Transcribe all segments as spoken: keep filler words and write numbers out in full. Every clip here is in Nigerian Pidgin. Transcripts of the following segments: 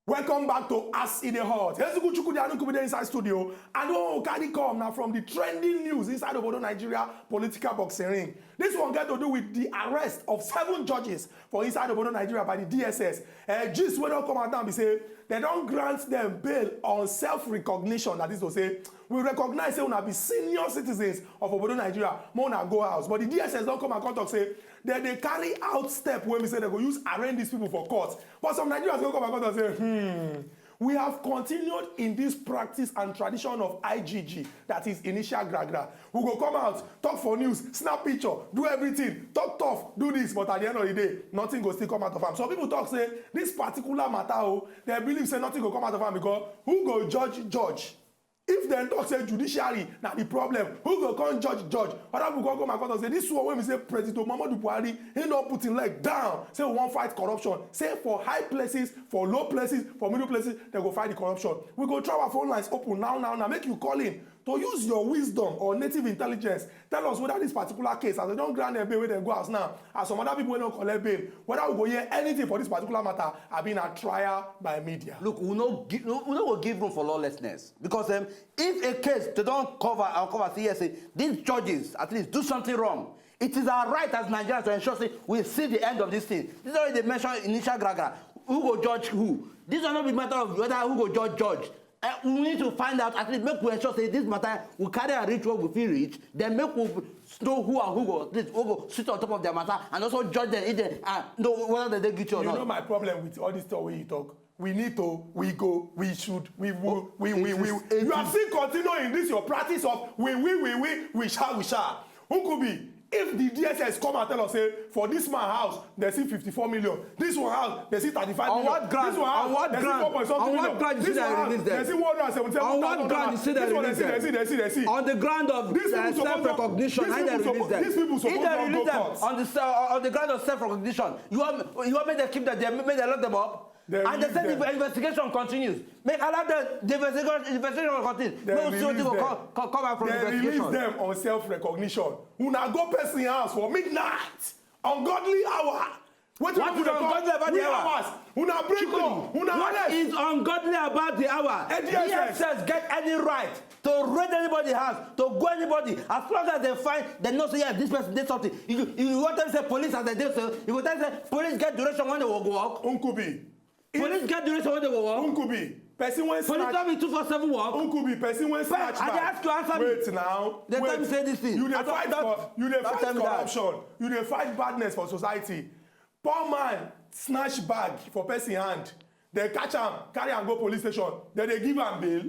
Welcome back to As E Dey Hot. Eziku Chukwudi Anukubi dey inside studio, and the one we carry come na from the trending news inside obodo Nigeria political boxing ring. This one get to do with the arrest of seven judges for inside obodo Nigeria by the D S S. Uh, gist wey don come out now be say dem don grant dem bail on self-recognition. That is to say, we recognize say una be senior citizens of obodo Nigeria, make una go house. But the D S S don come and come talk say dem dey carry out step wey be say dem go use arraign these people for court. But some Nigerians go come and come talk say, hmm, we have continued in this practice and tradition of I G G, that is initial gragra. We go come out, talk for news, snap picture, do everything, talk tough, do this, but at the end of the day, nothing go still come out of am. Some people talk say this particular matter, oh, they believe say nothing go come out of am because who go judge judge? If dem talk say judiciary na the problem, who go come judge judge? Other people come come and come talk say this one wey be say President Muhammadu Buhari, he no put him leg down, say we wan fight corruption, say for high places, for low places, for middle places, dem go fight the corruption. We go try our phone lines open now, now, now. Make you call in to use your wisdom or native intelligence. Tell us whether this particular case, as dem don grant dem bail wey dem go house now, as some other people wey no collect bail, whether we go hear anything for this particular matter, abi na trial by media. Look, we no gi-, we no go give room for lawlessness because, um, if a case dem don cover and cover, say yes, say these judges at least do something wrong, it is our right as Nigerians to ensure say we see the end of this thing. This is already mentioned initial gragra. Who go judge who? This one no be matter of whether who go judge judge. Uh, we need to find out, at least make we ensure say this matter we carry and reach where we fit reach. Then make we know who and who go, at least who go sit on top of their matter and also judge them if they, uh, know whether they dey guilty or not. You know my problem with all this stuff wey you talk. We need to, we go, we should, we will, we, we, we. You are still continuing this your practice of we, we, we, we, we shall, we shall. Nkubi, if the D S S come and tell us say for this man house they see fifty-four million, this one house they see thirty-five million, on what ground? This one house they see four point something million, on what ground you say they release them? This one house they see one hundred and seventy-seven thousand dollars. On what ground you say they release them? This one they see, they see, they see, they see. On the ground of, uh, self-recognition, how they release them? These people suppose not go court. If they release them on the se-, on the ground of self-recognition, you want, you want make them keep them there, make them lock them up? And they say the investigation continues. Make, allow the, the investigation, investigation continue. Make we see wetin go come, come, come out from the investigation. They release them on self-recognition. Una go person house for midnight, ungodly hour. Wetin happen? What is ungodly about the hour? Una break door, una arrest. What is ungodly about the hour? D S S get any right to raid anybody house, to go anybody, as long as they find, they know say, yes, this person did something. You, you want them say police as they do so, you go tell them say police get direction when they go work. Nkubi. Police get direction when they go work. Nkubi, person wey snatch. Police no be two four seven work. Nkubi, person wey snatch bag. I dey ask you, answer me. Wait now. They tell me say this thing. You dey fight for, you dey fight corruption. You dey fight badness for society. Poor man snatch bag for person hand. They catch am, carry am go police station. Then they give am bail.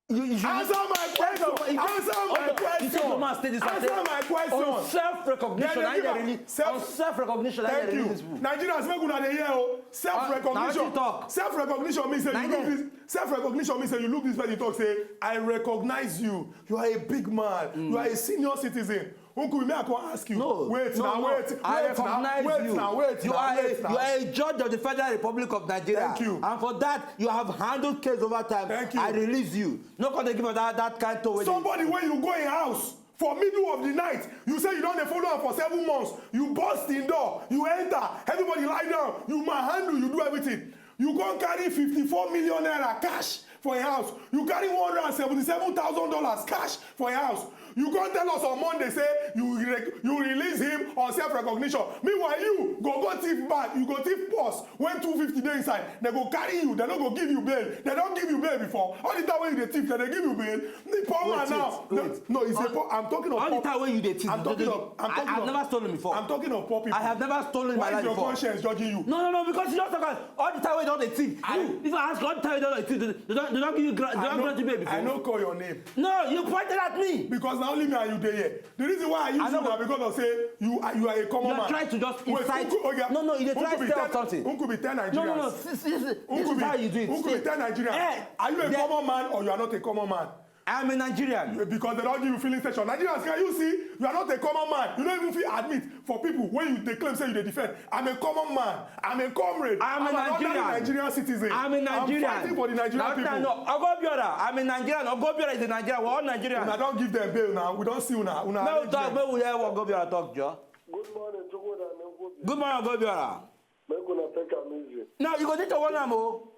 You, you answer my question. Answer my question. Answer my question. On self-recognition, I dey release. On self-recognition, I dey release this book. Nigerians, make una dey hear o. Self-recognition. Self-recognition means say you look this. Self-recognition means say you look this person, you talk say, I recognize you. You are a big man. You are a senior citizen. Nkubi, may I come ask you? No, wait now, wait, wait now, wait now, wait now. You are a judge of the Federal Republic of Nigeria. Thank you. And for that, you have handled case over time. Thank you. I release you. No come dey give us that, that kind tone wey dey. Somebody wey you go in house for middle of the night, you say you don dey follow am for seven months, you burst in door, you enter, everybody lie down, you manhandle, you do everything. You come carry fifty-four million naira cash for your house. You carry one hundred and seventy-seven thousand dollars cash for your house. You come tell us on Monday say you re-, you release him on self-recognition. Meanwhile, you go, go thief bag, you go thief purse when two fifty dey inside. They go carry you, they no go give you bail. They don give you bail before. All the time when you dey thief, they dey give you bail. The poor man now. No, no, it's a poor, I'm talking of all the time when you dey thief. I'm talking of, I'm talking of, I've never stolen before. I'm talking of poor people. I have never stolen in my life before. Why is your conscience judging you? No, no, no, because you just talk about all the time wey you don dey thief. You, if I ask you all the time wey you don dey thief, they, they don, they don give you gra-, they don grant you bail before? I no call your name. No, you pointed at me. Because na only me and you dey here. The reason why I use you na because of say you are, you are a common man. You are trying to just incite. No, no, you dey try to stir up something. Nkubi, tell Nigerians. No, no, no, this, this, this is how you do it. Nkubi, tell Nigerians. Are you a common man or you are not a common man? I am a Nigerian. Because they don't give you filling station. Nigerians, can you see? You are not a common man. You don't even feel admit for people when you they claim say you dey defend. I'm a common man. I'm a comrade. I'm a an ordinary Nigerian. Nigerian citizen. I'm a Nigerian. I'm fighting for the Nigerian people. No, Ogobiora, I'm a Nigerian. Ogobiora is a Nigerian. We're all Nigerians. Una don't give them bail now. We don't see una. Una no talk. Make we hear what Ogobiora talk, Joe. Good morning, Chukwuda and Ogobiora. Good morning, Ogobiora. Make una take am easy. Now you go need to warn am o.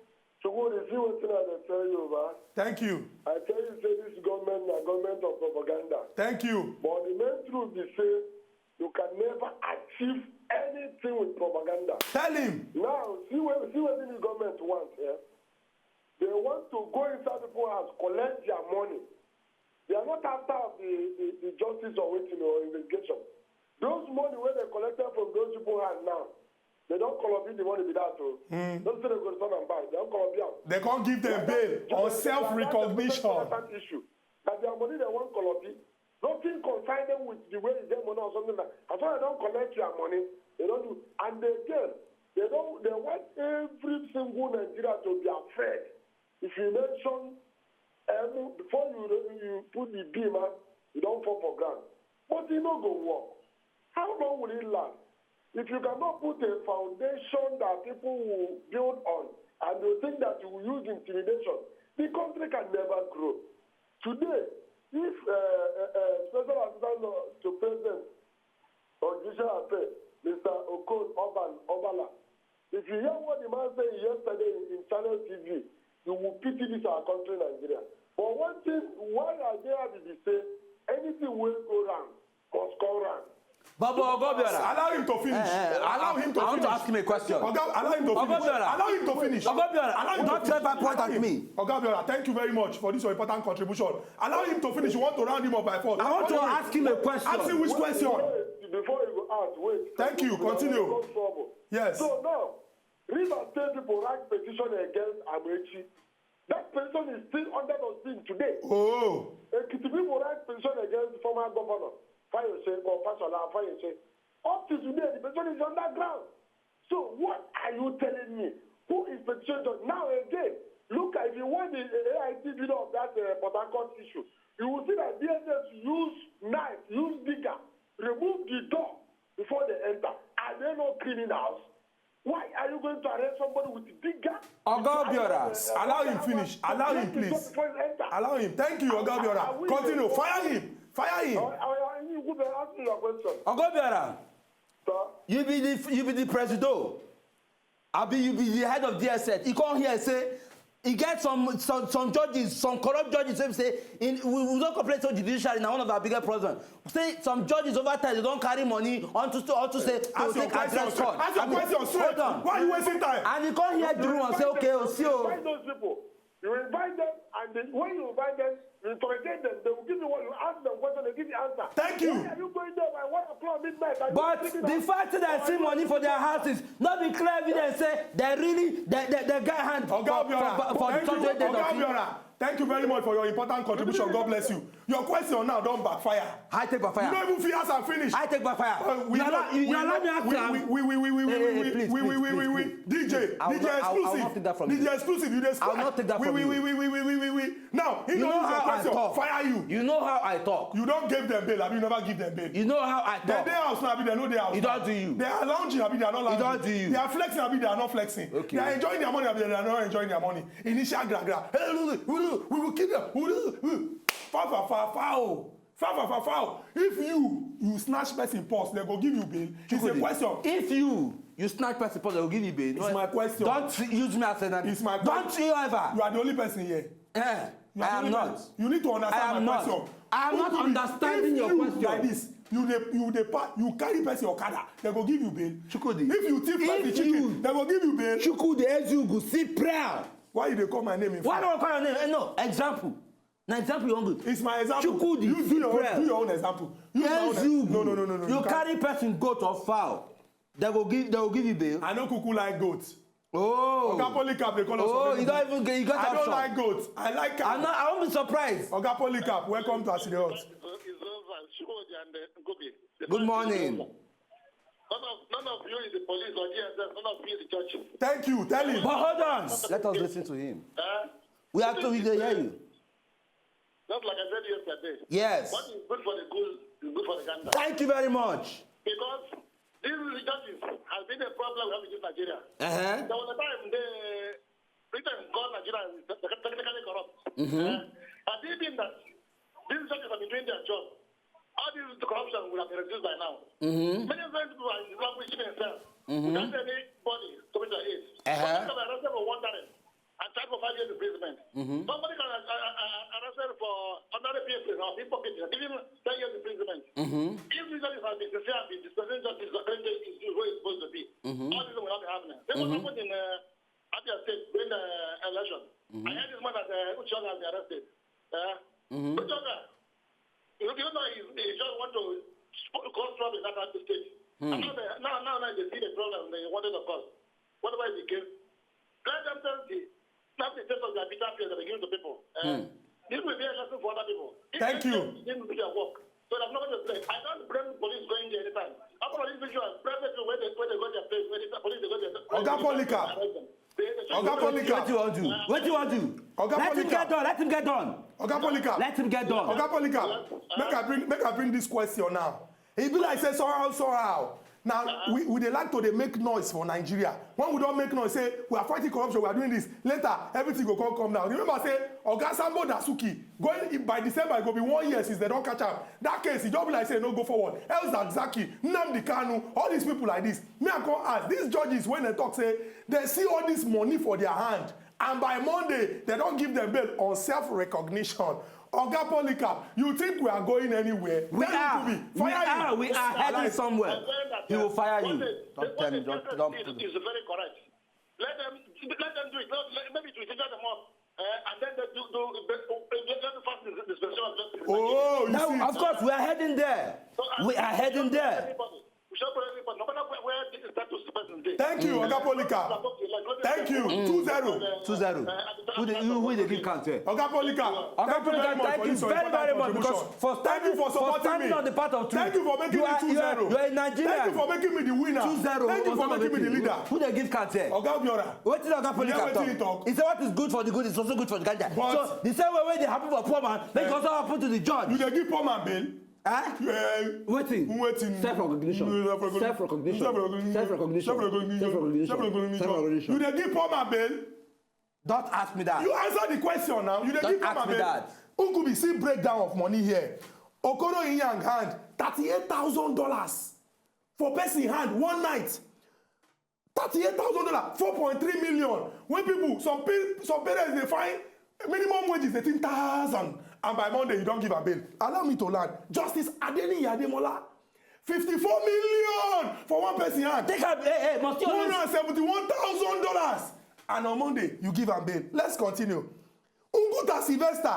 Chukwudi, see wetin I dey tell you, ba? Thank you. I tell you say this government na government of propaganda. Thank you. But the main truth be say you can never achieve anything with propaganda. Tell him. Now, see where, see wetin this government want, eh? They want to go inside people house, collect their money. They are not after the, the, the justice or wetin or investigation. Those money wey they collected from those people hand now, they don collect the money be that o. Mm. Don't say they go return am back. They don collect am. They can't give them bail on self-recognition. That issue. That their money they wan collect. Nothing concern them with the way you get money or something like that. As long as they don collect your money, they don do. And again, they don, they want every single Nigeria to be afraid. If you mention, um, before you, you put the beam, ah, you don fall for ground. But e no go work. How long will it last? If you cannot put a foundation that people will build on, and you think that you will use intimidation, the country can never grow. Today, if, uh, uh, uh, Special Assistant to President on Judicial Affairs, Mister Okon Oban Obala, if you hear what the man said yesterday in, in Channel T V, you will pity this our country, Nigeria. But one thing, why I dey happy be say anything wey go wrong must come wrong. Baba Ogobiora. Allow him to finish. Eh, eh, allow him to I want finish. To ask him a question. Oga, allow him to finish. Ogobiora. Allow him to finish. Ogobiora. Allow him don't to finish. Point at me. Ogobiora, thank you very much for this your important contribution. Allow him to finish. You want to round him up by force. I want to ask him a question. Ask him which question. Wait, before you go ask, wait. Thank you. Continue. Yes. So now, Rivers State people write petition against Amaechi. That petition is still under the thing today. Oh. Ekiti people write petition against former governor Fayose or Fashola Fayose. Up to today, the petition is underground. So what are you telling me? Who is petition judge? Now again, look at, if you want the A I T video of that, uh, Port Harcourt issue, you will see that D S S use knife, use digger, remove the door before they enter. Are they not criminals? Why are you going to arrest somebody with digger? Ogobiora, allow him finish. Allow him, please. Allow him. Thank you, Ogobiora. Continue. Fire him. Fire him. Ask me your question. Ogobiora, sir? You be the, you be the presido. Abi you be the head of D S S. You come here say e get some, some, some judges, some corrupt judges wey be say in, we, we don complain say judiciary na one of our biggest problems. Say some judges over time they don carry money unto, unto say to take address court. Ask your question straight. Hold on. Why you wasting time? And you come here, Drew, and say, okay, o see o. Why those people? You invite them, and then when you invite them, you interrogate them. They will give you what you ask them question, they give you answer. Thank you. Why are you going there by one o'clock midnight? But the fact that I see money for their houses, not be clear evidence say they really, they, they, they get hand for, for, for the church wey they don. Thank you very much for your important contribution. God bless you. Your question now don backfire. I take backfire. You don't even fit ask and finish. I take backfire. Uh, we you allow, you, you allow me ask am. We, we, we, we, we, we, we, we, we, we, we, we, we, we, D J, D J exclusive. D J exclusive, you dey swear. I will not take that from you. We, we, we, we, we, we, we, we. Now, he don't use your question. Fire you. You know how I talk. You don't give them bail. Have you never give them bail? You know how I talk. They dey house now, abi they no dey house. You don't do you. They are lounging, abi they are not lounging. You don't do you. They are flexing, abi they are not flexing. Okay. They are enjoying their money, abi they are not enjoying their money. Initial gra gra. We will kill them. Foul, foul, foul, foul. Foul, foul, foul, foul. If you, you snatch person purse, they go give you bail. It's a question. If you, you snatch person purse, they go give you bail. It's my question. Don't use me as an. It's my question. Don't you ever. You are the only person here. Eh, I am not. You need to understand my question. I am not understanding your question. Like this, you dey, you dey pa-, you carry person okada, they go give you bail. Chukwudi. If you thief person chicken, they go give you bail. Chukwudi Eziugu, sit proud. Why you dey call my name in front? Why do I call your name? Eh, no, example. Na example you wan give. It's my example. Chukwudi, you do your own, do your own example. Use my own ex-, no, no, no, no, no. You carry person goat or fowl, they go give, they go give you bail. I no kuku like goat. Oh. Oga Polycarp, they call us. Oh, you don't even get, you got option. I don't like goat. I like cow. I'm not, I won't be surprised. Oga Polycarp, welcome to Aside Hot. Good morning. None of, none of you is the police or D S S, none of you is the judge. Thank you. Tell him. But hold on. Let us listen to him. Eh? We are to, we dey hear you. Just like I said yesterday, Yes. What is good for the goose is good for the gander. Thank you very much. Because these judges has been a problem we have in this Nigeria. Uh-huh. There was a time they Britain called Nigeria technically corrupt. Mm-hmm. Uh, had it been that these judges have been doing their job, all this corruption would have been reduced by now. Mm-hmm. Many of these people are in Islam which in itself. Mm-hmm. Without anybody coming to aid. Uh-huh. Somebody can be arrested for one time and charged for five years imprisonment. Mm-hmm. Somebody can uh, uh, uh, arrested for ordinary P F now, pickpocket, give him ten years imprisonment. Mm-hmm. If this judges have been sincere and been dispensing justice according to his due where it's supposed to be, Mm-hmm. all this will not be happening. Then what Mm-hmm. happened in uh, Abia State during the election? Mm-hmm. I heard this man that uh, Uchiong has been arrested. Uh, Mm-hmm. Uchiong, you, you know, he, he just want to sp- cause trouble in that Abia State. Hmm. And now, they, now, now, now they see the problem, they wanted to cause. Whatever is the case, let them tell the, not the test of their bitter fears that they give to people. Uh, Hmm. This will be a lesson for other people. If Thank they you. Didn't do their work. So I'm not going to play. I don't blame the police going there anytime. After all, these people are private where they, where they got their place, where they, police they got their place. Oga Polycarp. They, they Oga What do you Polycarp. want to do? What do you want to do? Oga Let him Polycarp. Get done. Let him get done. Oga Polycarp. Let him get done. Oga Polycarp. Make I bring make I bring this question now. E be like say somehow somehow. Now we, we dey like to dey make noise for Nigeria. When we don make noise say we are fighting corruption, we are doing this. Later everything go come come down. Remember say Oga Sambo Dasuki going by December e go be one year since they don catch am. That case e just be like say e no go forward. El Zakzaky, Nnamdi Kanu, all these people like this. Me I come ask these judges when they talk say they see all this money for their hand and by Monday they don give them bail on self-recognition. Oga Polycarp, you think we are going anywhere? We Tell are. me to be. We Fire are. you. We are heading somewhere. He will fire you. Don't tell me. Don't, don't put it. Is very correct. Let them let them do it. Let, let, maybe it will trigger them up. Uh, and then they do, do, they, they, let them pass the, the special justice. Oh, you Now, see. Of course, we are heading there. We are heading there. Everybody. We should put everybody. No matter where, where the status the person is. Thank you, Oga Polycarp. Thank you. Two zero. Two zero. Who dey who, who dey give count here? Oga Polycarp. Oga Thank you very Polycarp, much thank for you this your very, very important much because contribution. For Thank you standing, for for supporting standing me. On the part of truth. Thank you for making You me are, two you are, zero. You are a Nigerian. Thank you for making me the winner. Two zero. Thank you for making me the leader. Who dey give count here? Oga Obiora. Wetin Oga Polycarp Wetin he talk? He say what is good for the good is also good for the gander. But So the same way wey dey happen for poor man, make it also happen to the judge. You dey give poor man bail. Eh? Eh, Wetin? Wetin? Self-recognition. Self-recognition. Self-recognition. Self-recognition. Self-recognition. Self-recognition. You dey give poor man bail. Don't ask me that. You answer the question now. You dey Don't give poor ask man me bail. That. Who could be see breakdown of money here? Okoro Inyang hand thirty-eight thousand dollars for person hand one night. Thirty-eight thousand dollars, four point three million. When people, some pe- some parents dey find minimum wage is eighteen thousand, and by Monday you don give am bail. Allow me to land. Justice Adeniyi Ademola, fifty-four million for one person hand. Take am, hey, hey, must you One always hundred seventy-one thousand dollars, and on Monday you give am bail. Let's continue. Unguta Sylvester,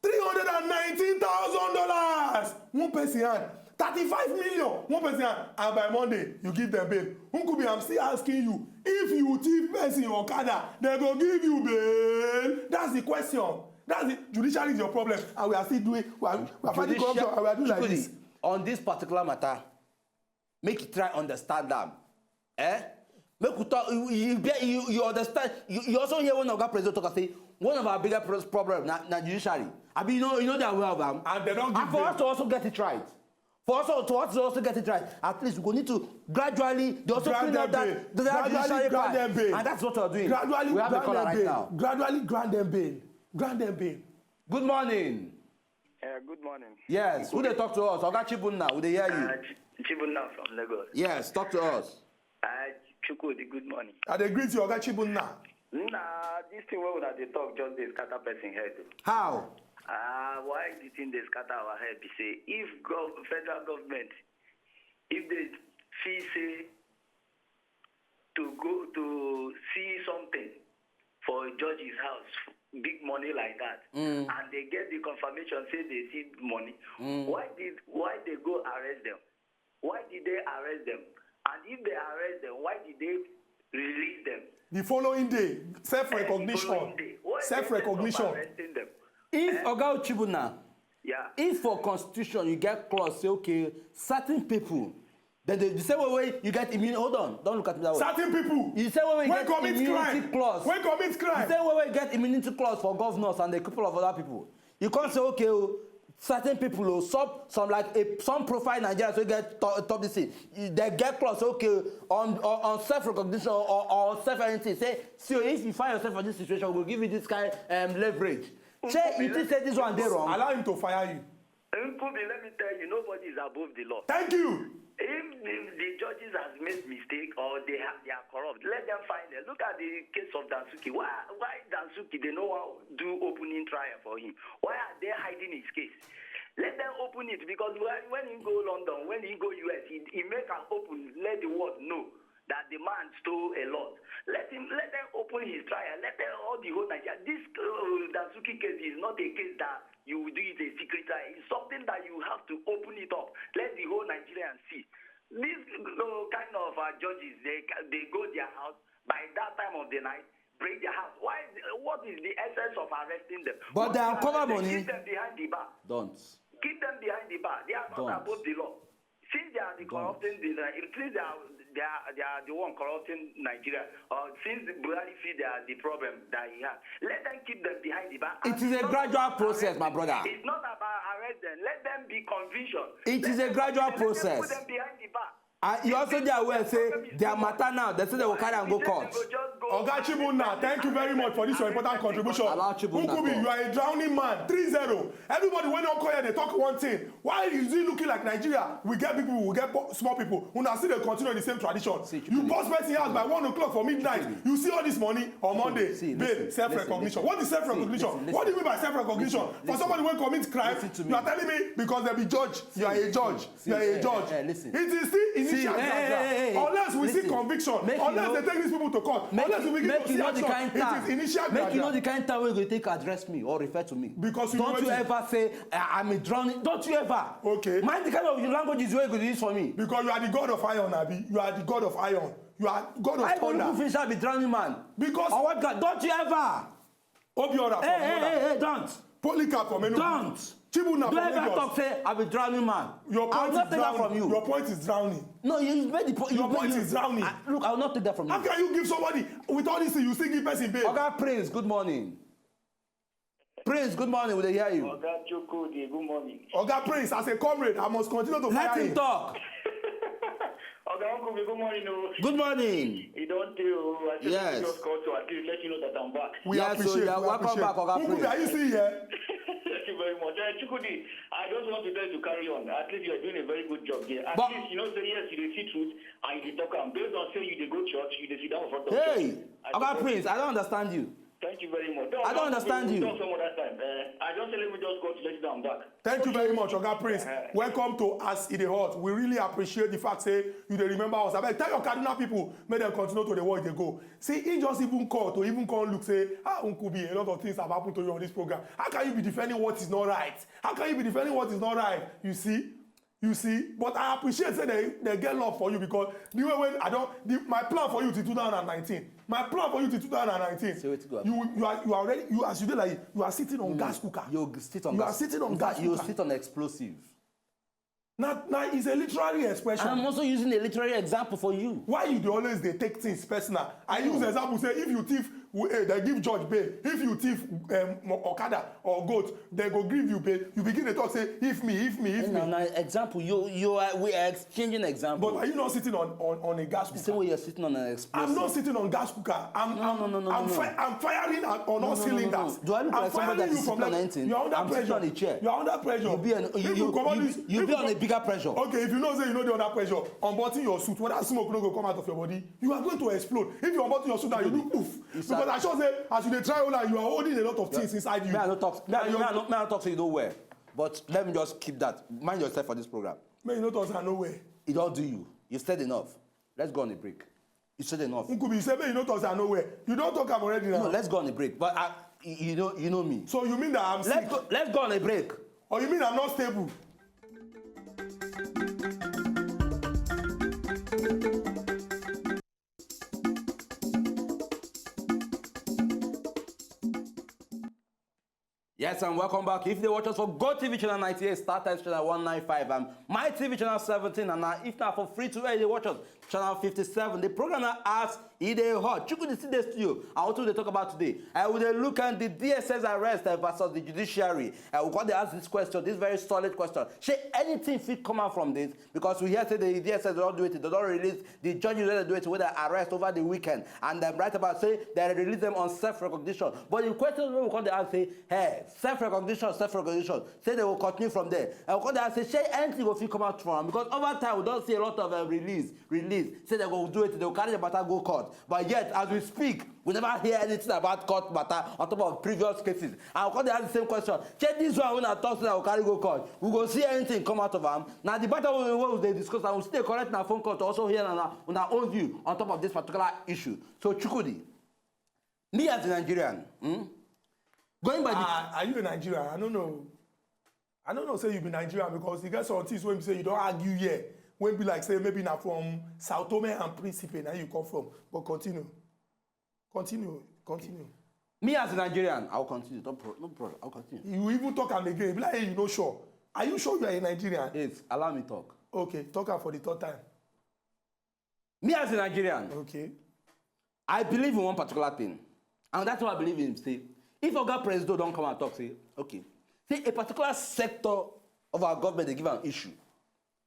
three hundred and nineteen thousand dollars. One person hand. Thirty-five million. One person hand. And by Monday, you give them bail. Nkubi, I'm still asking you, if you thief person okada, they go give you bail. That's the question. That's the judiciary is your problem, and we are still doing. We are, we are fighting Judicial- corruption, and we are doing like this. On this particular matter, make you try understand am. Eh? Make we talk. You, you, you, you understand. You, you also hear one of our president talk and say one of our bigger pros- problem na, na judiciary. I mean, you know, you know that well, bam. And they don't give And for bail. Us to also get it right. For us to, to us to also get it right. At least we go need to gradually they also Grant clean up them that, bail. that Gradually judiciary grant part. Them bail. And that's what we're doing. Gradually We have a grant caller them right bail. Now. Gradually grant them bail. Grant them bail. Good morning. Yeah, good morning. Yes, who dey talk to us? Oga Chibunna, we dey hear you. Uh, Ch- Chibunna from Lagos. Yes, talk to us. Uh, Chukwudi, good morning. I dey greet you, Oga Chibunna. Nah, this thing wey una dey talk just dey scatter person head. O. How? Ah, why the thing dey scatter our head be say if gov federal government, if they feel say to go to see something for judge's house, big money like that, Mm. And they get the confirmation say they see money, Mm. why did why they go arrest them? Why did they arrest them? And if they arrest them, why did they release them? The following day, self The following recognition. day. What Self essence of recognition. Arresting them? If Oga Uchibuna, Yeah. If for constitution you get clause say okay, certain people, then the, the same way wey you get immunity. Hold on, don't look at me that way. Certain people You say wey we wey get commit immunity crime clause. Wey commit The crime. Same way we get immunity clause for governors and the couple of other people. You can't say, okay, oh, certain people, oh, some, some like a, some profile Nigerians wey get to-, top this thing. They get clause, okay, on, on, on self-recognition or, or on self-anything. Say, see, oh, if you find yourself in this situation, we'll give you this kind, um, leverage. Say, you think say this one dey wrong? Allow him to fire you. Nkubi, let me tell you, nobody is above the law. Thank you. If the, the judges has made mistake or they have, they are corrupt, let them find them. Look at the case of Dansuki. Why, why Dansuki, they no wan do opening trial for him? Why are they hiding his case? Let them open it, because when, when he go London, when he go U S, he, he make an open, let the world know that the man stole a lot. Let him, let them open his trial. Let them, all the whole Nigeria. This, uh, Dansuki case is not a case that you will do it a secret trial. It's something that you have to open it up. Let the whole Nigerians see. These, uh, kind of, uh, judges, they ca-, they go their house by that time of the night, break their house. Why? What is the essence of arresting them? But they uncover money. Keep them behind the bar. Don't. Keep them behind the bar. They are not above the law. Since they are the corrupting, the, uh, since they are, they are, they are the one corrupting Nigeria, or since Buhari feel they are the problem that he has, let them keep them behind the bar. It is a gradual process, my brother. It's not about arrest them. Let them be conviction. It is a gradual process. Let them put them behind the bar. And you also dey aware say their matter now, they say they will carry and go court. Oga Chibunna, thank you very much for this your important contribution. Allow Chibunna Nkubi, talk. You are a drowning man. Three zero. Everybody wey don call here dey talk one thing. Why is it looking like Nigeria? We get big people, we get po-, small people. Una still dey continue the same tradition. You burst person house by one o'clock for midnight. You see all this money on Monday. Bail, self-recognition. What is self-recognition? What do you mean by self-recognition? For somebody wey commit crime, you are telling me because they be judge, you are a judge. You are a judge. It is still initial gradual. Unless we see conviction, unless they take these people to court, unless we begin to see action, it is initial gradual. Make you know the kind time wey you go take address me or refer to me. Because you know wetin. Don't you ever say, "I, I'm a drowning." Don't you ever. Okay. Mind the kind of languages wey you go dey use for me. Because you are the god of iron, abi? You are the god of iron. You are god of thunder. I go look finish, I be drowning man. Because or what God? Don't you ever. Obiora from Hey, hey, Yola. Hey, hey, don't. Polycarp from Enugu. Don't. Chibunna from Lagos. Don't ever talk say I be drowning man. I will not take that from you. Your point is drowning. No, you made the point. Your point is drowning. I, look, I will not take that from you. How can you give somebody with all this thing, you still give person bail? Oga Prince, good morning. Prince, good morning. We dey hear you. Oga Chukwudi, good morning. Oga Prince, as a comrade, I must continue to fire him. Let him talk. Oga Nkubi, good morning o. Good morning. You don tey o. I say, yes, let me just call to at least let you know that I'm back. We appreciate, we appreciate. Yes, so you are welcome back, Oga Prince. Nkubi, are you still here? Thank you very much. Uh, Chukwudi, I just want to tell you to carry on. At least you are doing a very good job there. At least, you know, say yes, you dey see truth and you dey talk am. Based on say you dey go church, you dey sit down for front of church. Hey, Oga Prince, I don't understand you. Thank you very much. I don't understand you. Talk some other time. Eh, I just say let me just go to let you down back. Thank you very much, Oga Prince. Eh. Welcome to As E Dey Hot. We really appreciate the fact say you dey remember us. Abeg, tell your Kaduna people make dem continue to dey watch dey go. See, he just even call to even come look say, ah, Nkubi, a lot of things have happened to you on this program. How can you be defending what is not right? How can you be defending what is not right? You see? You see, but I appreciate say they, they get love for you because the way when I don't, the, my plan for you till two thousand and nineteen, my plan for you till two thousand and nineteen, say wetin go happen. You, you are, you are already, you, as you dey like, you are sitting on gas cooker. You sit on gas cooker. You are sitting on gas cooker. You sit on explosive. Now, now it's a literary expression. I'm also using a literary example for you. Why you dey always dey take things personal? I use example say if you thief, we, eh, they give judge bail. If you thief, um, okada or goat, they go give you bail. You begin to talk say, "If me, if me, if me." No, no, example, you, you are, we are exchanging example. But are you not sitting on, on, on a gas cooker? The same way you're sitting on an explosive. I'm not sitting on gas cooker. I'm, no, I'm, no, no, no, I'm, no, no. Fi-, I'm firing on, on all cylinders. No, no, no, no, no. Do I look like somebody that is sitting on anything? You're under pressure. I'm sitting on a chair. You're under pressure. You be on, you, you, you, you be on a bigger pressure. Okay, if you know say you know the under pressure, unbutton your suit, whether smoke no go come out of your body, you are going to explode. If you unbutton your suit now, you do poof. Because I sure say as you dey try hold am, you are holding a lot of things inside you. Me, I no talk. Me, I no, me, I no talk say you no well. But let me just keep that. Mind yourself for this program. Me, you no talk say I no well. E don do you. You said enough. Let's go on a break. You said enough. Nkubi, you say me, you no talk say I no well. You don talk am already now. No, let's go on a break. But I, you, you know, you know me. So you mean that I'm sick? Let's go, let's go on a break. Or you mean I'm not stable? Yeah, Yes, and welcome back. If they watch us for Go T V channel ninety-eight, Star Times channel one ninety-five, and My T V channel seventeen, and now if not for free to air, they watch us channel fifty-seven. The program now as e dey hot. Chuku dey see the studio. And what we dey talk about today? I will dey look at the D S S arrest uh, versus the judiciary. I will go dey ask this question, this very solid question. Shey anything fit come out from this? Because we hear say the D S S don do it, they don release the judges wey dey do it, wey dey arrest over the weekend, and dem write about say they release them on self-recognition. But the question wey we come dey ask say, hey, self-recognition, self-recognition, say they will continue from there. And we come dey ask say, shey anything go fit come out from am? Because over time we don see a lot of uh, release, release. Say they go do it, they go carry the matter go court. But yet, as we speak, we never hear anything about court matter on top of previous cases. And we come dey ask the same question. Shey this one wey I talk say I go carry go court, we go see anything come out of am? Na the matter wey we dey discuss, and we still dey collect na phone call to also hear na una own view on top of this particular issue. So Chukwudi, me as a Nigerian, hmm, going by the Ah, are you a Nigerian? I don't know. I don't know say you be Nigerian because you get some things wey be say you don argue here, wey be like say maybe na from Sao Tome and Principe na you come from. But continue. Continue. Continue. Me as a Nigerian, I'll continue. No pro- no problem. I'll continue. You even talk am again. Be like, hey, you no sure. Are you sure you are a Nigerian? Yes, allow me talk. Okay, talk am for the third time. Me as a Nigerian, Okay. I believe in one particular thing. And that's what I believe in. Say, if Oga Presido don come and talk, say, okay, say a particular sector of our government dey give am issue.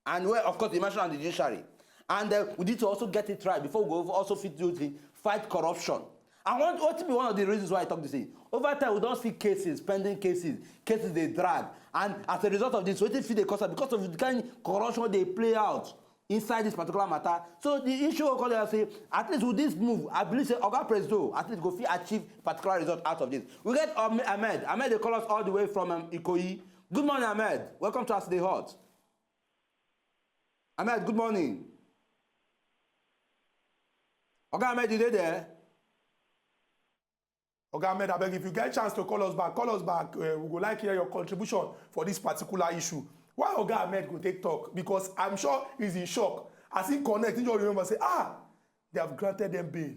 And well, of course, the national judiciary. And uh, we need to also get it right before we go also fit do the fight corruption. And what, what be one of the reasons why I talk this thing? Over time, we don see cases, pending cases, cases dey drag. And as a result of this, wetin fit dey cause am? Because of the kind corruption dey play out inside this particular matter. So the issue wey come dey say, at least with this move, I believe say Oga Presido at least go fit achieve particular result out of this. We get um, Ahmed. Ahmed dey call us all the way from um, Ikoyi. Good morning, Ahmed. Welcome to As E Dey Hot. Ahmed, good morning. Oga Ahmed, you dey there? Oga Ahmed, abeg, if you get chance to call us back, call us back. Uh, we go like hear your contribution for this particular issue. Why Oga Ahmed go take talk? Because I'm sure he's in shock. As he connect, he just remember say, ah, they have granted them bail.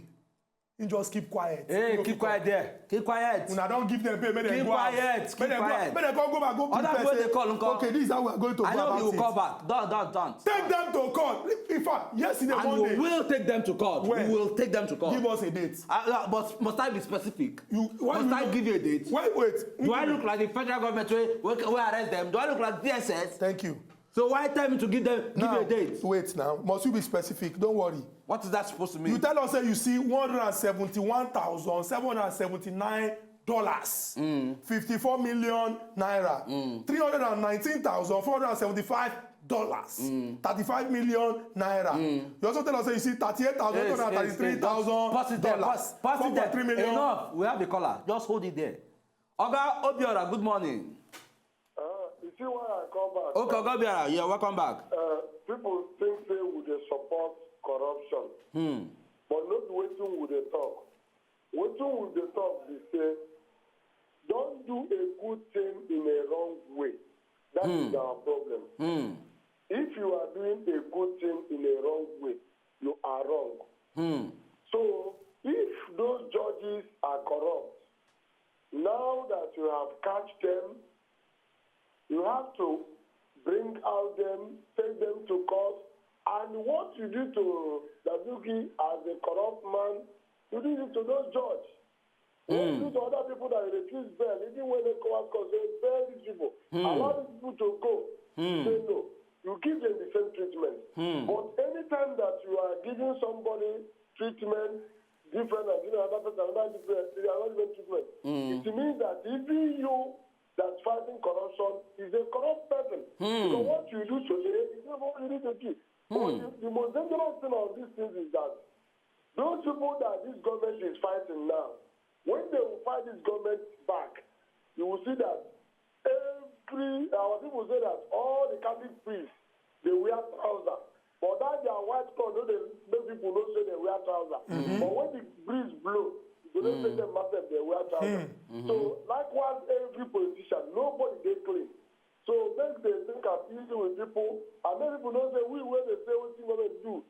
He just keep quiet. Hey, keep quiet there. Keep quiet. Una don give them bail, make them go out. Keep quiet. Make them go out. Make them go, go back, go prepare. Other people dey call, nko. Okay, this is how we are going to go about it. I know you will call back. Don't, don't, don't. Take them to court. In fact, yesterday, Monday. And we will take them to court. When? We will take them to court. Give us a date. Uh, uh, but must I be specific? You, why must I give you a date? Why wait? Do I look like the federal government wey, wey, wey arrest them? Do I look like D S S? Thank you. So why tell me to give them, give you a date? Now, wait now. Must you be specific? Don't worry. What is that supposed to mean? You tell us say you see one hundred and seventy-one thousand seven hundred and seventy-nine dollars, fifty-four million naira, three hundred and nineteen thousand four hundred and seventy-five dollars, thirty-five million naira. You also tell us say you see thirty-eight thousand two hundred and thirty-three thousand dollars, four point three million. Enough. We have the caller. Just hold it there. Oga Obiora, good morning. Uh, you see why I come back? Okay, Oga Obiora, yeah, welcome back. Uh, people think say we dey support corruption, but no be wetin we dey talk. Wetin we dey talk be say, don't do a good thing in a wrong way. That is our problem. If you are doing a good thing in a wrong way, you are wrong. So, if those judges are corrupt, now that you have catch them, you have to bring out them, take them to court, and what you do to Dazuki as a corrupt man, you do it to those judges. What you do to other people that refuse bail, even when ECOWAS court say, bail these people, allow these people to go, say no. You give them the same treatment. But anytime that you are giving somebody treatment different and giving another person another different, another different treatment, it means that even you that fighting corruption is a corrupt person. So what you do today is not what you do today. But the, the most dangerous thing of these things is that those people that this government is fighting now, when they will fight this government back, you will see that every, our people say that all the Catholic priests, they wear trouser. But that their white cloth, no, they make people know say they wear trouser. But when the breeze blow, you go know say them myself, they wear trouser. So likewise, every politician, nobody dey clean. So make they think am easy with people, and make people know say we wey dey say wetin government do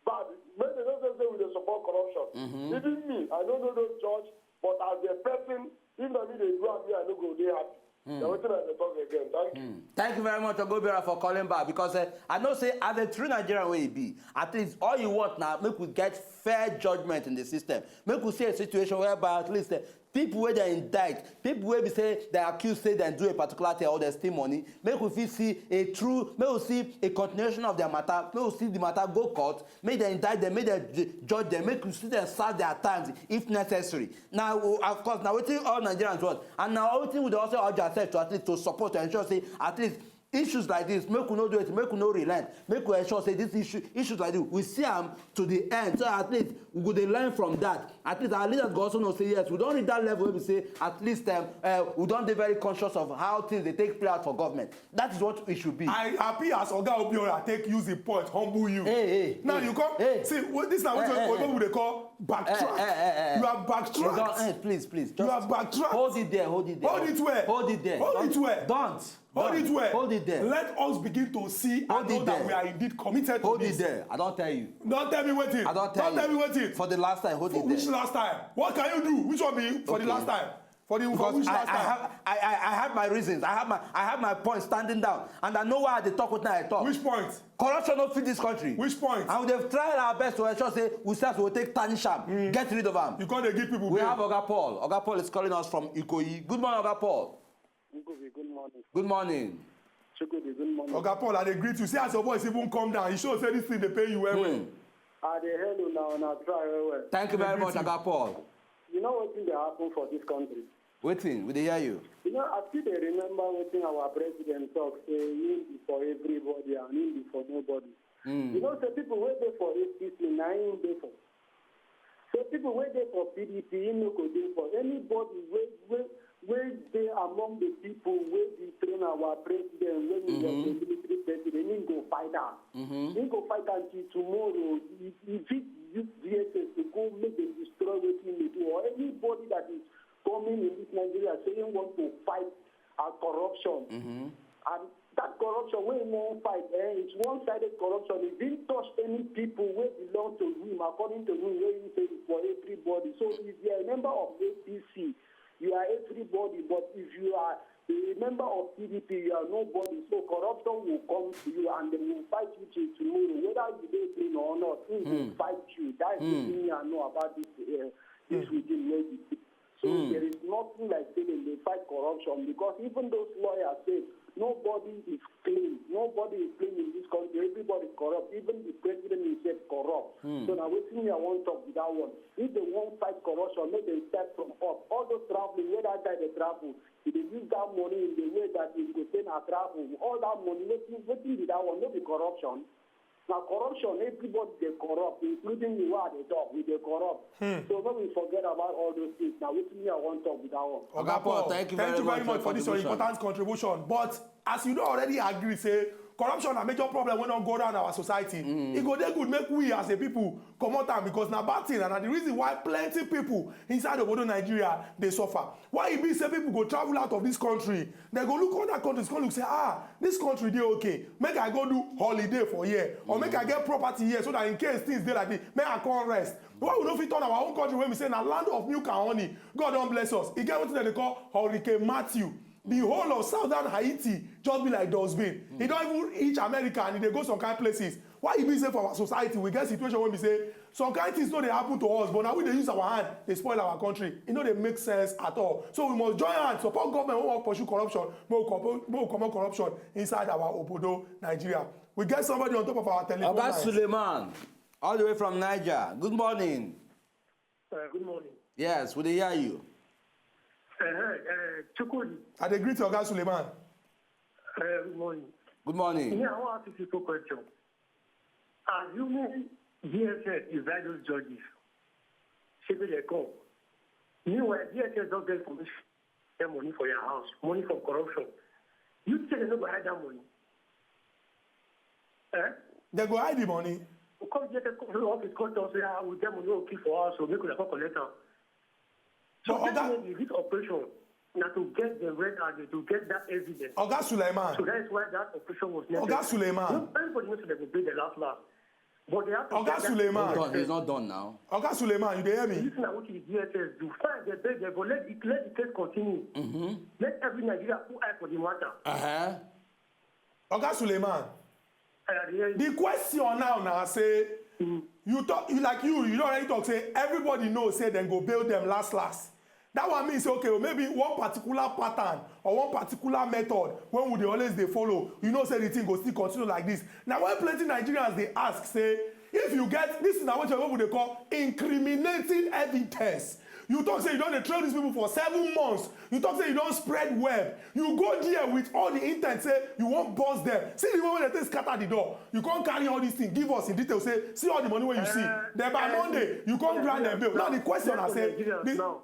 bad, make they no say say we dey support corruption. Even me, I no know no judge, but as a person, if na me dey do am, me I no go dey happy. Na wetin I dey talk again. Thank you. Thank you very much, Ogobiora, for calling back, because uh, I know say as a true Nigerian wey e be, at least all you want now, make we get fair judgment in the system. Make we see a situation whereby at least uh, people wey dem indict, people wey be say dem accuse say dem do a particular thing or dem steal money, make we fit see a true, make we see a continuation of their matter, make we see the matter go court, make dem indict dem, make dem ju- judge dem, make we see dem serve their times if necessary. Now, of course, na wetin all Nigerians want, and na wetin we dey also urge ourselves to at least to support to ensure say at least issues like this, make we no do it, make we no relent, make we ensure say this issue issues like this we see am to the end, so at least we go dey learn from that. At least our leaders go also know say yes, we don reach that level wey be say at least um, uh, we don dey very conscious of how things dey take play out for government. That is what it should be. I happy as Oga Obiora take use the point humble you. Hey, hey, now hey, you come hey. See, this na wetin hey, oyibo dey call backtrack. Hey, hey, hey, hey. You are backtrack. Hey, please, please. Just you are backtrack. Hold it there, hold it there. Hold it where? Hold it there. Hold it where? Don't. Hold it well. Hold it there. Let us begin to see and know that we are indeed committed to this. Hold it there. I don't tell you. Don't tell me waiting. I don't tell you. Don't tell me waiting. For the last time, hold it there. For which last time? What can you do? Which one be for the last time? For the for which last time? I, I, have, I, I, I have my reasons. I have my I have my point standing down, and I know why I dey talk wetin I talk. Which point? Corruption no fit this country. Which point? And we dey try our best to ensure say we start to take tarnish am, mm. Get rid of am. You come dey give people. We have Oga Paul. Oga Paul is calling us from Ikoyi. Good morning, Oga Paul. Good morning. Good morning. Chukwudi, good morning. Oga Paul, I dey greet you. See as your voice even come down. E show say this thing dey pain you well well. Hmm. I dey hail una, una try well well. Thank you very much, Oga Paul. You know wetin dey happen for this country? Wetin? We dey hear you. You know, I still dey remember wetin our president talk say him be for everybody and him be for nobody. Mm. You know say people wey dey for A P C na him dey for. So people wey dey for P D P, him no go dey for. Anybody wey wey wey dey among the people wey dethrone our president when he was a military president, him go fight am. Him go fight am till tomorrow. He he fit use D S S to go make dem destroy wetin him dey do, or anybody that is coming in this Nigeria say him want to fight uh, corruption. And that corruption wey him wan fight, eh, it's one-sided corruption. He didn't touch any people wey belong to him, according to him, wey he say is for everybody. So if you are a member of A P C, you are everybody. But if you are a member of P D P, you are nobody. So corruption will come to you and they will fight you till tomorrow. Whether you dey clean or not, he will fight you. That's the thing I know about this uh, this regime wey we So mm. there is nothing like say dem dey fight corruption, because even those lawyers say nobody is clean. Nobody is clean in this country. Everybody corrupt. Even the president himself corrupt. Mm. So now wetin me I wan talk be that one. If they wan fight corruption, make dem start from up. All those traveling, where that guy dey travel, he dey use that money in the way that he go say na travel. All that money, wetin wetin be that one? No be corruption. Na corruption, everybody dey corrupt, including me wey I dey talk, we dey corrupt. Hmm. So make we forget about all those things. Na wetin me I wan talk be that one. Oga Paul, thank you very much for this your important contribution. But as you don already agree say corruption na major problem wey don go around our society, mm. E go dey good make we as a people comot am, because na bad thing and na the reason why plenty people inside obodo Nigeria dey suffer. Why e be say people go travel out of this country, dem go look other countries, come look say, ah, this country dey okay, make I go do holiday for here, or make I get property here, so that in case things dey like this, make I come rest. Why we no fit turn our own country wey we say na land of milk and honey? God don bless us. E get wetin dem dey call Hurricane Matthew. The whole of southern Haiti just be like dustbin. E don even reach America and e dey go some kind places. Why e be say for our society we get situation wey be say some kind things no dey happen to us, but na we dey use our hand dey spoil our country? E no dey make sense at all. So we must join hand support government wey wan pursue corruption, make we comot make we comot corruption inside our obodo Nigeria. We get somebody on top of our telephone line. Oga Suleiman, all the way from Niger, good morning. Uh, good morning. Yes, we dey hear you. Uh, uh, Chukwudi. I dey greet you, Oga Suleiman. Uh, good morning. Good morning. Yeah, I wan ask you simple question. Assuming D S S invite those judges, say make dem come. Meanwhile, D S S don get information, get money for your house, money from corruption. You think dem no go hide that money? Eh? Dem go hide the money. Come D S S come office, come talk say, ah, we get money wey we keep for house, so make una come collect am. So definitely this operation na to get the red handed, to get that evidence. Oga Suleiman. So that is why that operation was necessary. Oga Suleiman. No, everybody knows dem go pay the last last. But they have to Oga get that Suleiman. Hold on, he's not done now. Oga Suleiman, you dey hear me? This na what the D S S do. Fine, they beg them, but let the, let the case continue. Let every Nigeria put eye for the matter. Uh-huh. Oga Suleiman, I dey hear you. the question now na say you talk you like you you don already talk say everybody know say dem go bail dem last last. That one mean say okay, maybe one particular pattern or one particular method wey we dey always dey follow, you know say the thing go still continue like this. Na why plenty Nigerians dey ask say if you get this, na wetin people dey call incriminating evidence. You talk say you don dey trail these people for seven months. You talk say you don spread web. You go there with all the intent say you wan burst them. See the way wey dem take scatter the door. You come carry all these things give us in detail say see all the money wey you see. Then by Monday you come grant them bail. Now the question na say Nigerians the, now.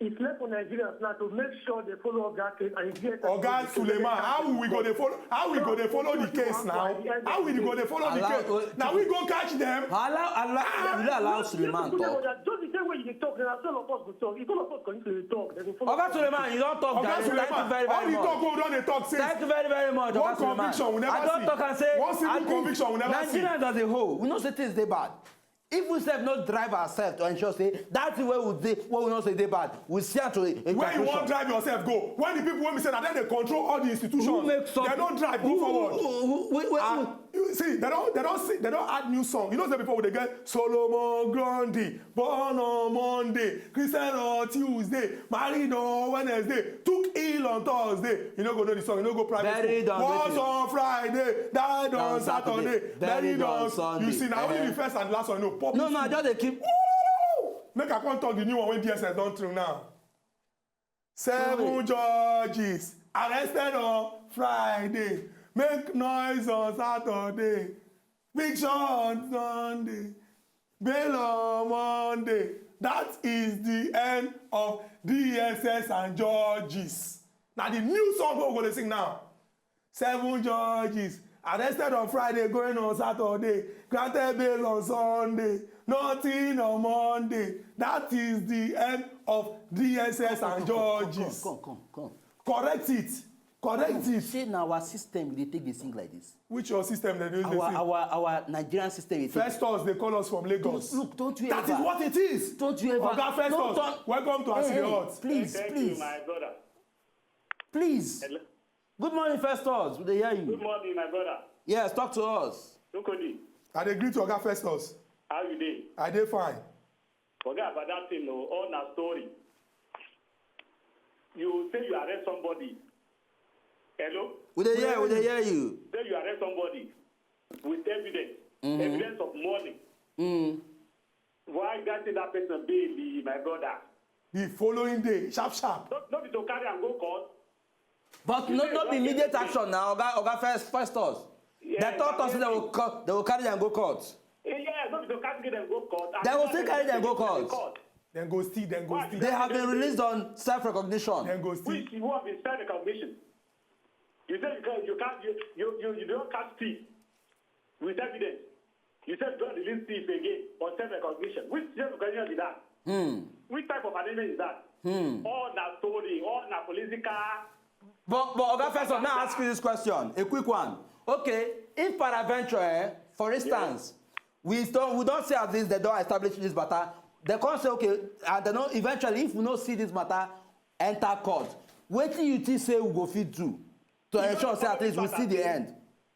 It's left for Nigerians now to make sure they follow up that case and get Oga Suleiman, how we go dey follow? How we go dey follow the case now? How we go dey follow the Allow- case? Na we go catch them. Allow, allow, you no allow Suleiman talk. Just the same way you dey talk, na so all of us go talk. If all of us continue to dey talk, they go follow. Oga Suleiman, you don talk, Oga Jare. Thank you Suleiman, very, all very the much. Talk wey we don dey talk since. Thank you very, very much, One Oga Suleiman. conviction we never I don see. Talk and say, One single I think conviction we never see. Nigerians as a whole, we know say things dey bad. If we sef no drive ourselves to ensure say that thing wey we dey, wey we know say dey bad, we see am to a, a Where you wan conclusion. Drive yourself go? When the people wey be say na dem dey control all the institutions, Who make some dem don drive go who, forward. Who, who, who, who, Ah, you see, they don they don see they don add new song. You know say before we dey get Solomon Grundy, born on Monday, Christian on Tuesday, married on Wednesday, took ill on Thursday. You no go know the song. You no go private Buried school. on Was wetin? On Friday, died on On Saturday, Saturday, buried buried on on Sunday. You see, na only Eh. The first and last one. No, public No, no, I school. Just dey keep. Make I come talk the new one wey D S S don throw now. Seven Wait. Judges arrested on Friday, make noise on Saturday, picture on Sunday, bail on Monday. That is the end of D S S and Judges. Na the new song wey we go dey sing now. Seven judges arrested on Friday, going on Saturday, granted bail on Sunday, nothing on Monday. That is the end of D S S and judges. Come, come, come, come. Correct it. Correct it. Say na our system we dey take dey sing like this. Which your system dem dey use dey Our sing? our our Nigerian system dey take. Festus dey call us from Lagos. Look, don't you That ever. Is what it is. Don't you ever. Oga Festus, Don't- welcome to As E Dey Hot. Please, Thank please, you, my brother. Please. Hello. Good morning, Festus. We dey hear Good you. Morning, my brother. Yes, talk to us. Nukodi, I dey greet you, Oga Festus. How you dey? I dey fine. Forget about that thing, no. All na story. You say you arrest somebody. Hello? We dey hear, we dey hear you. Say you arrest somebody with evidence, Mm-hmm. Evidence of money. Mm. Why granting that person bail, my brother? The following day, sharp sharp. No, no be to carry and go court. But no, no be immediate action now, Oga, Oga First, Festus. Yes, They talk us say they will, co- they will carry them go court. Eh, yes, no be to carry them go court. They will still carry them go court. Then go still, then go Why? still. They have been released on self-recognition. Then go still. Which one be self recognition? You say you can, you can't, you, you, you, you don't catch thief with evidence. You said don't release thief again on self recognition. Which self recognition is that? Hmm. Which type of arrangement is that? Hmm. All na story, all na political. But, but Oga Festus, may I ask you this question, a quick one. Okay, if paraventure, eh, for instance, we don't, we don't say as this, they don't establish this matter. They can't say, okay, and they know eventually, if we no see this matter, enter court. Wetin you think say we go fit do to ensure say at least we see the end?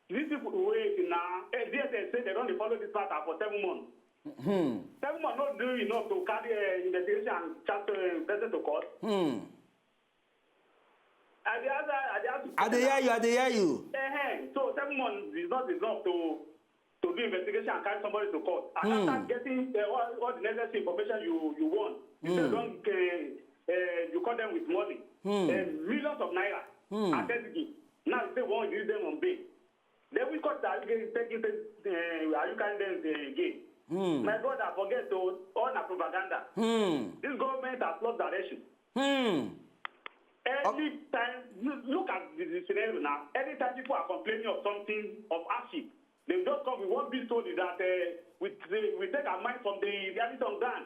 These people wait now. Eh, D S S say they don't follow this matter for seven months. Hmm. Seven months not doing enough to carry uh, investigation and charge uh, person to court. Hmm. I dey ask, I dey ask. I dey hear you, I dey hear you. Uh-huh. So seven months is not enough to to do investigation and carry somebody to court. And Hmm. After getting uh, all, all the necessary information you you want, you Hmm. say don't uh, uh, you call them with money, Hmm. uh, millions of naira, Hmm. and then now you say one use them on bail. Then we court that again, take it, uh, are you carrying them uh, again? Hmm. My brother, forget to all na propaganda. Hmm. This government has lost direction. Hmm. Anytime, look at the, the scenario now. Anytime people are complaining of something of hardship, they just come with one big story that uh, we, we take our mind from the reality on ground.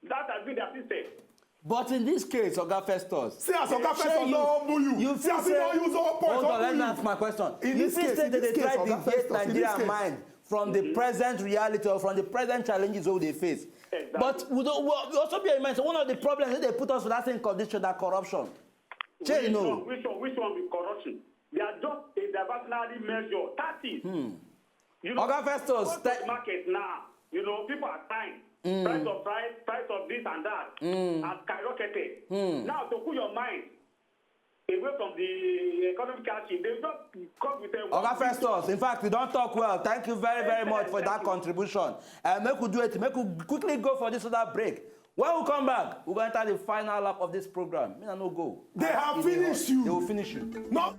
That has been their system. But in this case, Oga Festus, See as Oga shey Festus you- don humble you. you See feel as he say- don use all points Hold on, let humble me you. Ask my question. In You this feel case, say in they this dey case, try Oga deviate Festus, in this Nigerian case. Mind from the present reality or from the present challenges wey we dey face. But we don we we also bear in mind say one of the problems wey dey put us for that same condition na corruption. Shey you know? Which one, which one be corruption? They are just a diversionary measure, tactics. You know, Oga Festus, go to the market now, you know, people are crying. Price of rice, price of this and that has skyrocketed. Now, to put your mind away from the economic hardship, they just come with a Oga Festus, in fact, you don talk well. Thank you very, very much for that contribution. And make we do it, make we quickly go for this other break. When we come back, we go enter the final lap of this program. Me, I no go. They have finished you. They will finish you. No.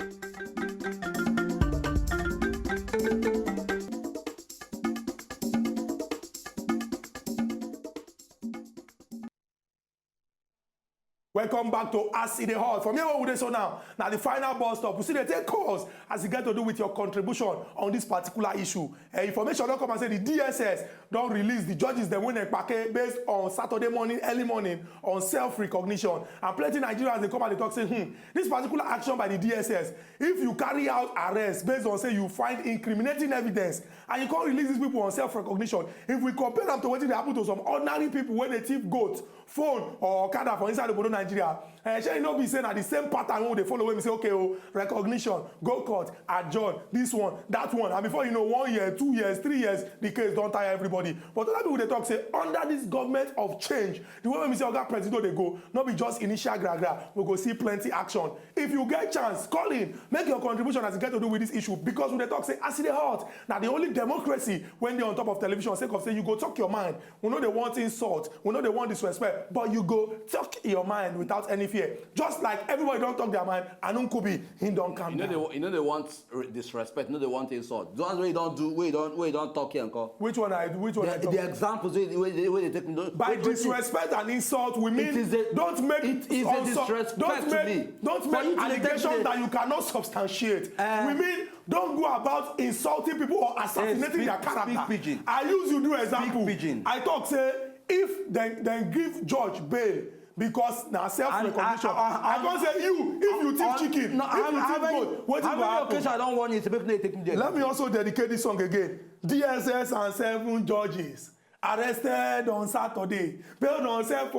Welcome back to As E Dey Hot. From here where we dey so now, na the final bus stop. We still dey take calls as e get to do with your contribution on this particular issue. Eh, information don come and say the D S S don release the judges dem wey dem kpake based on Saturday morning, early morning, on self-recognition. And plenty Nigerians dey come and dey talk say, hmm, this particular action by the D S S, if you carry out arrest based on say you find incriminating evidence and you come release these people on self-recognition, if we compare am to wetin dey happen to some ordinary people wey dey thief goat, phone or okada for inside obodo Nigeria, eh, shey e no be say na the same pattern wey we dey follow, wey be say, okay o, recognition, go court, adjourn, this one, that one, and before you know, one year, two years, three years, the case don tire everybody. But other people dey talk say under this government of change, the way wey be say Oga Presido dey go, no be just initial gra gra, we go see plenty action. If you get chance, call in, make your contribution as e get to do with this issue, because we dey talk say as e dey hot, na the only democracy wey dey on top of television, sake of say you go talk your mind. We no dey want insult, we no dey want disrespect, but you go talk your mind without any fear. Just like everybody don talk their mind, Anunkubi, he don calm You know down. They, you know they want re- disrespect, you know they want insult. The ones wey you don do, wey you don, wey you don talk here, nko. Which one I do? Which one I The, talk? the examples wey, wey, wey they take. Don't, By wetin- disrespect and insult, we mean It is a- don't make it is a unsub- disrespect don't to make, me. don't For make you to take allegations the- that you cannot substantiate. Eh. We mean don't go about insulting people or assassinating speak- their character. speak pidgin. I use you do example. Pidgin. I talk say if dem dem give judge bail because na self recognition. And, and, and, I come say you, if you thief and- chicken, no, if you how thief many- goat, wetin how go many happen? Occasions I don warn you say make you no take me there. Let me also dedicate this song again. D S S and seven judges arrested on Saturday, bailed on self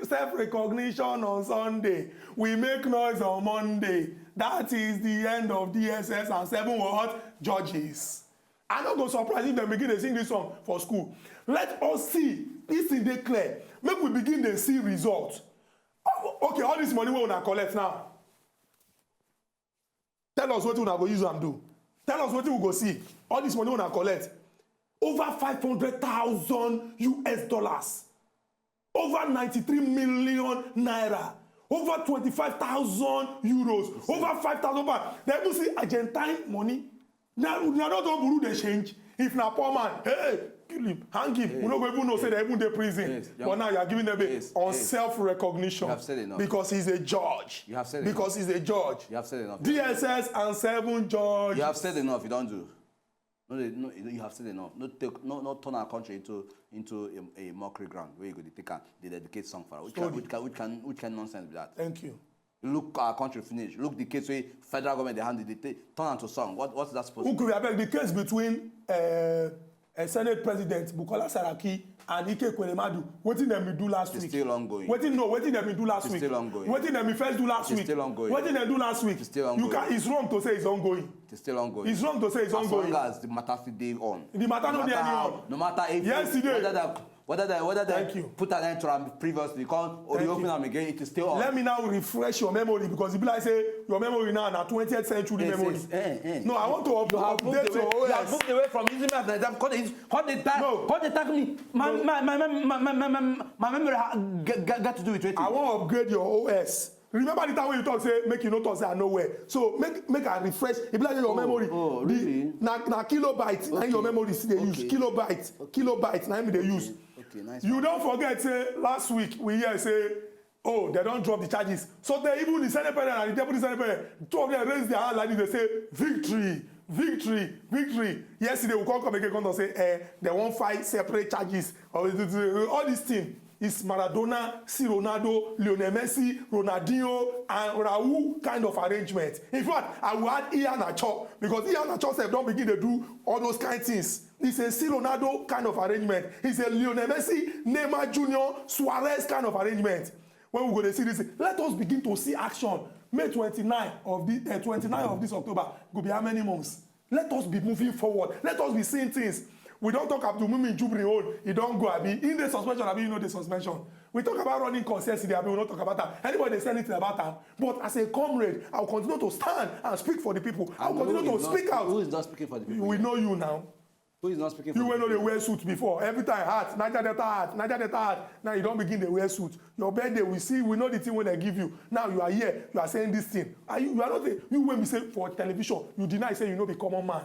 self recognition on Sunday. We make noise on Monday. That is the end of D S S and seven what? Judges. I no go surprise if dem begin dey sing this song for school. Let us see, this thing dey clear. Make we begin dey see result. Oh, okay, all this money wey una collect now, tell us wetin una go use am do. Tell us wetin we go see. All this money wey una collect, over five hundred thousand U S dollars, over ninety-three million naira, over twenty-five thousand euros, over five thousand pounds. Dem even see Argentine money. Now, now don't don buru dey change. If na poor man, hey, kill him, hang him. We no go even know say they even dey prison. Yes, yeah. But now you are giving them a Yes, on yes. Self recognition. You have said enough. Because he's a judge. You have said enough. Because he's a judge. You have said enough. D S S and seven judge. You have said enough. You don't do. No, they- no, you have said enough. No take, no, no turn our country into into a, a mockery ground where you go to take and they dedicate song for. Which can, Sorry. which can, which can, which kind nonsense be that? Thank you. Look our country finish. Look the case where federal government they hand it, they take, turn am to song. What what's that supposed to? Ukuri abeg, the case between uh, uh, Senate President Bukola Saraki and Ike Ekweremadu, wetin dem bin do last It's week? Still ongoing. Wetin no? Wetin dem bin do last It's week? Still ongoing. Wetin dem bin first do last It's week? Still ongoing. Wetin dem do last week? It's still You ongoing. can. It's wrong to say it's ongoing. It's still ongoing. It's wrong to say it's As ongoing. Long as the matter still dey on. The matter no dey matter any how, on. No matter if Yesterday. Whether that whether they whether they Thank you. Put an end to am previously, come or Thank reopen you. Am again, it is still on. Let me now refresh your memory, because e be like say your memory now na twentieth century Yes, memory. Yes, eh, eh. No, I want to up- You have moved update away. your You have O S. Moved away from using me as an example. Come dey come dey tag No. Come dey tag me. My No. my my my my my my my, my memory ha- get, get, get to do with wetin? I wan upgrade your O S. Remember the time when you talk say make you no talk say I know where. So make make I refresh. E be like your Oh, memory. Oh, The- really? Na na kilobyte. Na your Okay. Memory still dey use. Okay. Kilobyte. Kilobyte. Na im dey use. Okay, nice. You don forget say last week we hear say, oh, they don drop the charges. So they, even the Senate president and the deputy Senate president, two of them raise their hand like this. They say victory, victory, victory. Yesterday we come come again come talk say, eh, they wan file separate charges. Or all this thing. It's Maradona, see Ronaldo, Lionel Messi, Ronaldinho, and Raul kind of arrangement. In fact, I will add Iheanacho, because Iheanacho sef don begin dey do all those kind things. It's a see Ronaldo kind of arrangement. It's a Lionel Messi, Neymar Junior, Suarez kind of arrangement. When we go dey see this, let us begin to see action. May twenty-nine of the, eh, twenty-nine of this October go be how many months? Let us be moving forward. Let us be seeing things. We don talk Abdul Mumin Jubri own. He don go, abi? In the suspension, abi? You know the suspension. We talk about running concerns today, abi? We no talk about that. Anybody dey say anything about that? But as a comrade, I will continue to stand and speak for the people. I will And who continue to is not- speak out. Who is not speaking for the people? We know you now. Who is not speaking for You the wey no people? Dey wear suit before. Every time hat, Niger Delta hat, Niger Delta hat. Now you don begin dey wear suit. Your birthday, we see, we know the thing wey dem give you. Now you are here, you are saying this thing. Are you, you are not a, you wey be say for television, you deny say you no be common man.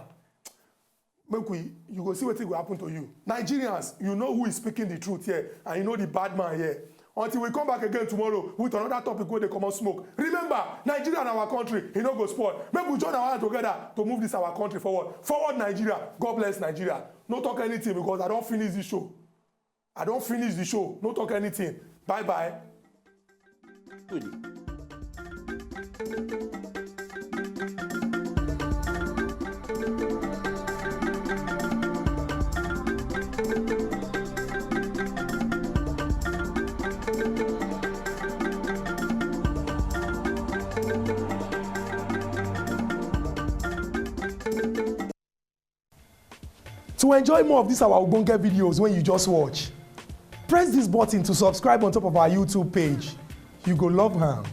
Make we, you go see wetin go happen to you. Nigerians, you know who is speaking the truth here, and you know the bad man here. Until we come back again tomorrow with another topic wey dey comot smoke. Remember, Nigeria na our country, e no go spoil. Make we join our hand together to move this our country forward. Forward Nigeria. God bless Nigeria. No talk anything because I don finish this show. I don finish the show. No talk anything. Bye bye. Good. To enjoy more of these our ogbonge videos wey you just watch, press this button to subscribe on top of our YouTube page. You go love am.